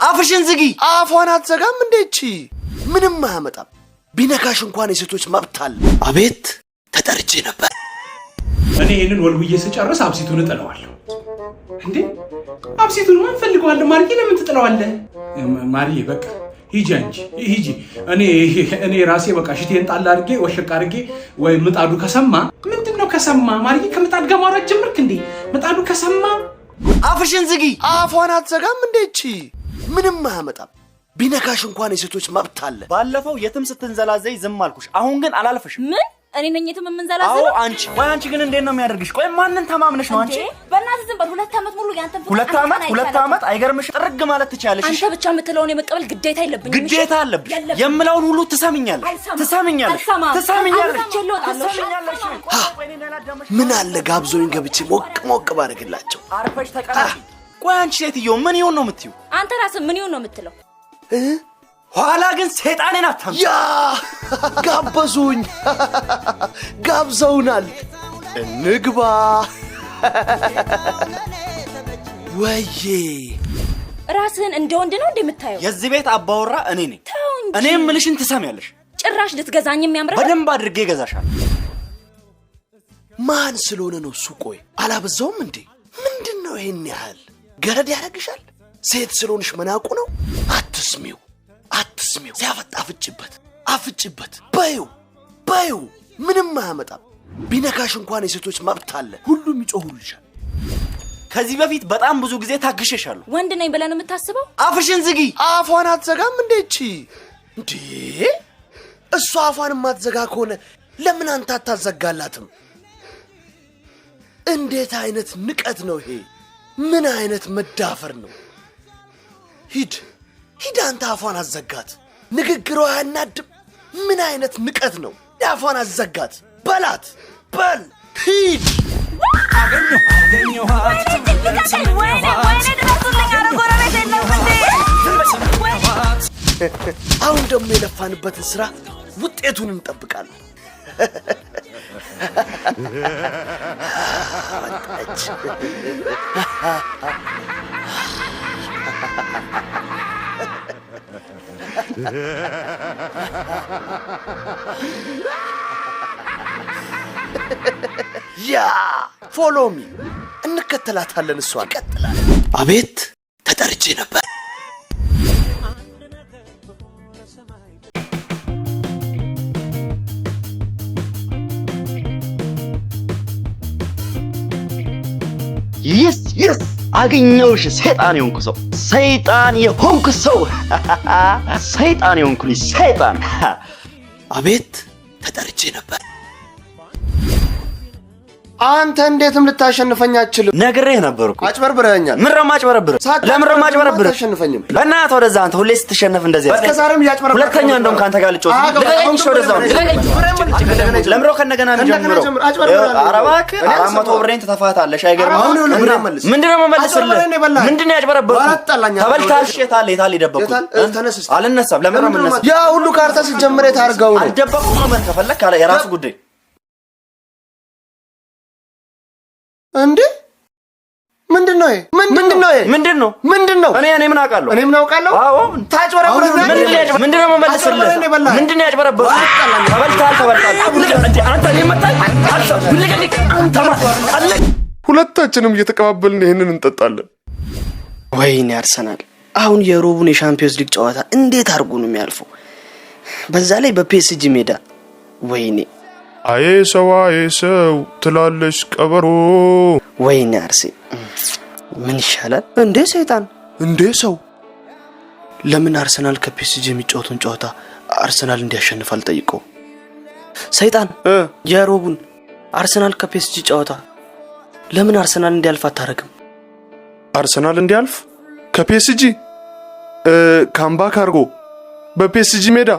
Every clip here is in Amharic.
አፍሽን ዝጊ። አፏን አትዘጋም እንዴ እቺ? ምንም አያመጣም። ቢነካሽ እንኳን የሴቶች መብት አለ። አቤት ተጠርቼ ነበር። እኔ ይህንን ወልውዬ ስጨርስ አብሲቱን እጥለዋለሁ። እንዴ አብሲቱን ማን ፈልገዋለሁ? ማርዬ ለምን ትጥለዋለህ? ማርዬ በቃ ሂጂ አንቺ ሂጂ። እኔ ራሴ በቃ ሽቴን ጣል አድርጌ ወሸቅ አድርጌ ወይ ምጣዱ ከሰማ ምንድን ነው ከሰማ? ማርዬ ከምጣድ ጋር ማውራት ጀመርክ እንዴ? ምጣዱ ከሰማ አፍሽን ዝጊ። አፏን አትዘጋም እንዴ እቺ? ምንም አያመጣም። ቢነካሽ እንኳን የሴቶች መብት አለ። ባለፈው የትም ስትንዘላዘይ ዝም አልኩሽ። አሁን ግን አላልፍሽም። ምን እኔ ነኝ የትም አዎ የምንዘላዘለው? አንቺ። ቆይ አንቺ ግን እንዴት ነው የሚያደርግሽ? ቆይ ማንን ተማምነሽ ነው አንቺ? እንዴ በእናትህ ዝም በል። 2 ዓመት ሙሉ ያንተን ፍቅር ሁለት አንድ ቀን ዓመት አይቼ ሁለት አላውቅም። ዓመት አይገርምሽ? ጥርግ ማለት ትችያለሽ። አንተ ብቻ የምትለውን የመቀበል ግዴታ የለብኝም። እሺ? ግዴታ አለብሽ። የለብኝም። የምለውን ሁሉ ትሰሚኛለሽ፣ አልሰማም። ትሰሚኛለሽ፣ አልሰማም። ትሰሚኛለሽ፣ አልሰማም። እወጣለሁ። እሺ? ትሰሚኛለሽ። ምን አለ ጋብዞኝ ገብቼ ሞቅ ሞቅ ባደርግላቸው። አርፈሽ ተቀመጪ። ቆይ አንቺ ሴትዮ ምን ይሁን ነው የምትይው? አንተ ራስህ ምን ይሁን ነው የምትለው? ኋላ ግን ሰይጣኔን አታምጪ። ያ ጋበዙኝ፣ ጋብዘውናል። እንግባ። ወዬ ራስህን እንደ ወንድ ነው እንደ የምታየው? የዚህ ቤት አባወራ እኔ ነኝ። ተው እንጂ። እኔ የምልሽን ትሰሚያለሽ። ጭራሽ ልትገዛኝ የሚያምርህ በደንብ አድርጌ እገዛሻለሁ። ማን ስለሆነ ነው እሱ? ቆይ አላበዛውም እንዴ? ምንድን ነው ይሄን ያህል ገረድ ያደርግሻል? ሴት ስለሆንሽ መናቁ ነው? አትስሚው፣ አትስሚው። ሲያፈጥ አፍጭበት፣ አፍጭበት። በዩ በዩ፣ ምንም አያመጣም። ቢነካሽ እንኳን የሴቶች መብት አለ። ሁሉም ይጮሁልሻል። ከዚህ በፊት በጣም ብዙ ጊዜ ታግሼሻለሁ። ወንድ ነኝ ብለህ ነው የምታስበው? አፍሽን ዝጊ። አፏን አትዘጋም እንዴ እቺ? እንዴ እሷ አፏን የማትዘጋ ከሆነ ለምን አንተ አታዘጋላትም? እንዴት አይነት ንቀት ነው ይሄ? ምን አይነት መዳፈር ነው? ሂድ ሂድ፣ አንተ አፏን አዘጋት። ንግግሯ አያናድም? ምን አይነት ንቀት ነው? አፏን አዘጋት በላት፣ በል ሂድ። ወይኔ ወይኔ፣ ድረሱልኝ! ኧረ ጎረቤት የለም እንዴ? አሁን ደግሞ የለፋንበትን ስራ ውጤቱን እንጠብቃለን። ወጣች። Yeah, follow me፣ እንከተላታለን። እሷን ይቀጥላል። አቤት ተጠርቼ ነበር። Yes, yes፣ አገኘሁሽ። ሰይጣን የሆንኩ ሰው፣ ሰይጣን የሆንኩ ሰው፣ ሰይጣን የሆንኩ ልጅ ሰይጣን። አቤት ተጠርቼ ነበር። አንተ እንዴትም ልታሸንፈኝ አትችልም። ነግሬህ ነበር እኮ። አጭበርብረኸኛል። ምን ነው የማጭበረብርህ? ለምን ነው የማጭበረብርህ? አታሸንፈኝም። በእናትህ ወደዛ። አንተ ሁሌ ስትሸነፍ እንደዚህ እስከ ዛሬም እያጭበረበርክ ሁለተኛ እንደውም ከአንተ ጋር ልጫወት። ልቀቀኝ። እሺ ወደዛ ልቀቀኝ። ለምሮ ከእንደገና እንጀምረው። ኧረ እባክህ 400 ብሬን ትተፋታለሽ። አይገርምም? አሁን ይኸውልህ ብሬን መልስ። ምንድን ነው የምመልስልህ? አጭበርብረህ ነው የበላኸኝ። ምንድን ነው ያጭበረበርኩት? በኋላ ትጣላኛለህ። ተበልተሃል። እሺ የታለ የታለ የደበቅኩት? የታል? ተነስ እስኪ። አልነሳም። ለምን ነው የምነሳው? ያ ሁሉ ካርታ ሲጀምር የት አድርገው ነው? አልደበቅኩም። እመን ከፈለክ አለ የራሱ ጉዳይ። እንዴ ምንድን ነው ይሄ? ምንድን ነው ይሄ? ምንድን ነው? ምንድን ነው? እኔ ምን አውቃለሁ? እኔ ምን አውቃለሁ? አዎ ታጭበረብረህ ምንድን ነው የምመልስልህ? አጭበርብረህ ነው የበላኸኝ። ምንድን ነው ያጭበረበርኩት? ተበልተሃል፣ ተበልተሃል። አንተ እኔን መታኝ? ልቀቀኝ! አንተ ሁለታችንም እየተቀባበልን ይህንን እንጠጣለን። ወይኔ አርሰናል አሁን የሮቡን የሻምፒዮንስ ሊግ ጨዋታ እንዴት አድርጎ ነው የሚያልፈው? በዛ ላይ በፒኤስጂ ሜዳ። ወይኔ አዬ ሰው አዬ ሰው ትላለች ቀበሮ። ወይኔ አርሴ ምን ይሻላል እንዴ? ሰይጣን እንዴ ሰው ለምን አርሰናል ከፒኤስጂ የሚጫወቱን ጨዋታ አርሰናል እንዲያሸንፍ አልጠይቀው? ሰይጣን የሮቡን አርሰናል ከፒኤስጂ ጨዋታ ለምን አርሰናል እንዲያልፍ አታረግም? አርሰናል እንዲያልፍ ከፒኤስጂ comeback አድርጎ በፒኤስጂ ሜዳ፣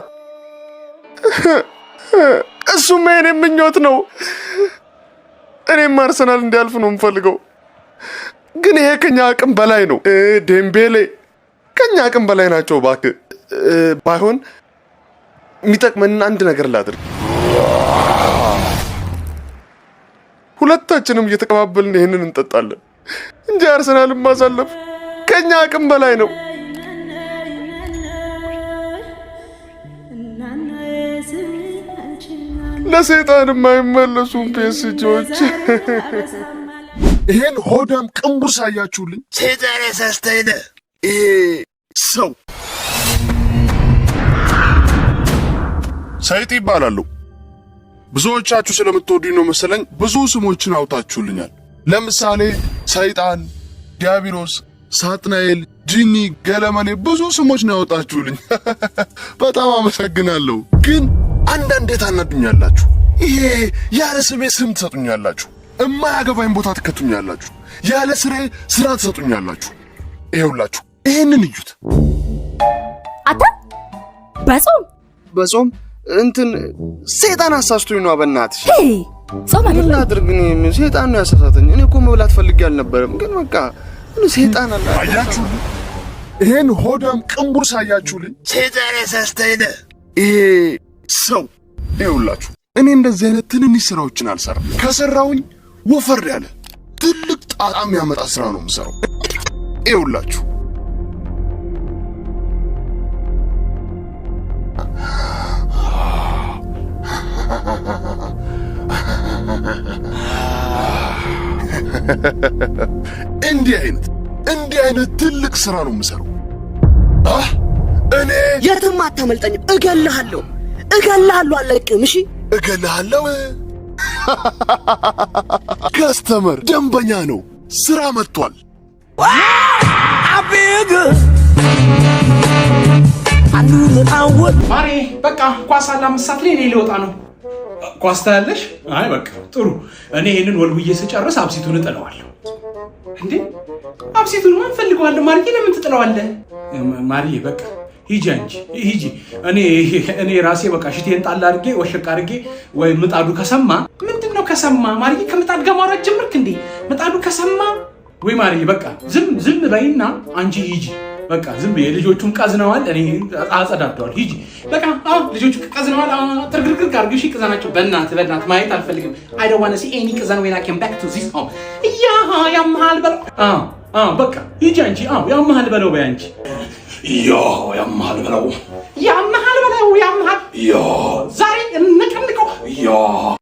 እሱማ የኔ ምኞት ነው። እኔም አርሰናል እንዲያልፍ ነው የምፈልገው። ግን ይሄ ከኛ አቅም በላይ ነው። ዴምቤሌ ከኛ አቅም በላይ ናቸው። እባክህ ባይሆን የሚጠቅመንን አንድ ነገር ላድርግ። ሁለታችንም እየተቀባበልን ይህንን እንጠጣለን እንጂ አርሰናልን ማሳለፍ ከኛ አቅም በላይ ነው። ለሰይጣንም አይመለሱም ፒኤስጂዎች። ይሄን ሆዳም ቅንቡር ሳያችሁልኝ ሰይጣን ያሳስተኝ ይሄ ሰው። ሰይጥ ይባላሉ። ብዙዎቻችሁ ስለምትወዱኝ ነው መሰለኝ ብዙ ስሞችን አውጣችሁልኛል። ለምሳሌ ሰይጣን፣ ዲያብሎስ፣ ሳጥናኤል፣ ጂኒ፣ ገለመኔ ብዙ ስሞች ነው ያወጣችሁልኝ። በጣም አመሰግናለሁ። ግን አንዳንዴ ታናዱኛላችሁ። ይሄ ያለ ስሜ ስም ትሰጡኛላችሁ። እማያገባኝ ቦታ ትከቱኛላችሁ። ያለ ስራዬ ስራ ትሰጡኛላችሁ። ይኸውላችሁ ይሄንን እዩት። አታ በጾም በጾም እንትን ሰይጣን አሳስቶኝ ነው። በእናትሽ Hey፣ ጾም ምን አይደለም። ላድርግ? እኔ ሰይጣን ነው ያሳሳተኝ። እኔ እኮ መብላት ፈልጌ አልነበረም፣ ግን በቃ ምን ሰይጣን አለ። አያችሁልኝ? ይሄን ሆዳም ቅንቡር ሳያችሁልኝ ሰይጣን ያሳስተኝ ይሄ ሰው። ይኸውላችሁ እኔ እንደዚህ አይነት ትንንሽ ስራዎችን አልሰራም። ከሰራውኝ ወፈር ያለ ትልቅ ጣጣ የሚያመጣ ስራ ነው የምሰራው። ይኸውላችሁ እንዲህ አይነት ትልቅ ስራ ነው የምሰራው። አህ እኔ የትም አታመልጠኝም። እገልሃለሁ፣ እገልሃለሁ፣ አልለቅህም። እሺ። እገልሃለሁ። Customer ደንበኛ ነው። ስራ መጥቷል። I feel good. I knew that I would. ማሬ፣ በቃ ኳስ አለ 5 ሰዓት ላይ፣ እኔ ሊወጣ ነው። ኳስ ታያለሽ? አይ በቃ ጥሩ። እኔ ይህንን ወልውዬ ስጨርስ አብሲቱን እጥለዋለሁ። እንዴ፣ አብሲቱን ማን ፈልገዋለሁ? ማርዬ፣ ለምን ትጥለዋለህ? ማርዬ፣ በቃ ሂጂ አንቺ ሂጂ። እኔ ራሴ በቃ ሽቴን ጣል አድርጌ ወሸቅ አድርጌ ወይ ምጣዱ ከሰማ ምንድን ነው ከሰማ? ማርዬ፣ ከምጣድ ጋር ማውራት ጀመርክ እንዴ? ምጣዱ ከሰማ ወይ ማርዬ፣ በቃ ዝም ዝም በይና አንቺ ሂጂ። በቃ ዝም ብዬ ልጆቹን ቀዝነዋል፣ እኔ አጸዳደዋል። ሂጂ በቃ። አዎ፣ ልጆቹ ቀዝነዋል። ትርግርግር አድርገሽ ቅዘናቸው። በእናትህ በእናትህ ማየት አልፈልግም። I don't wanna see any ቅዘን when I came back to this home። Yeah፣ ያመሃል በለው። አዎ አዎ፣ በቃ ሂጂ አንቺ። አዎ፣ ያመሃል በለው በይ አንቺ። Yeah፣ ያመሃል በለው፣ ያመሃል በለው፣ ያመሃል። Yeah፣ ዛሬ እንቀንቀው። Yeah።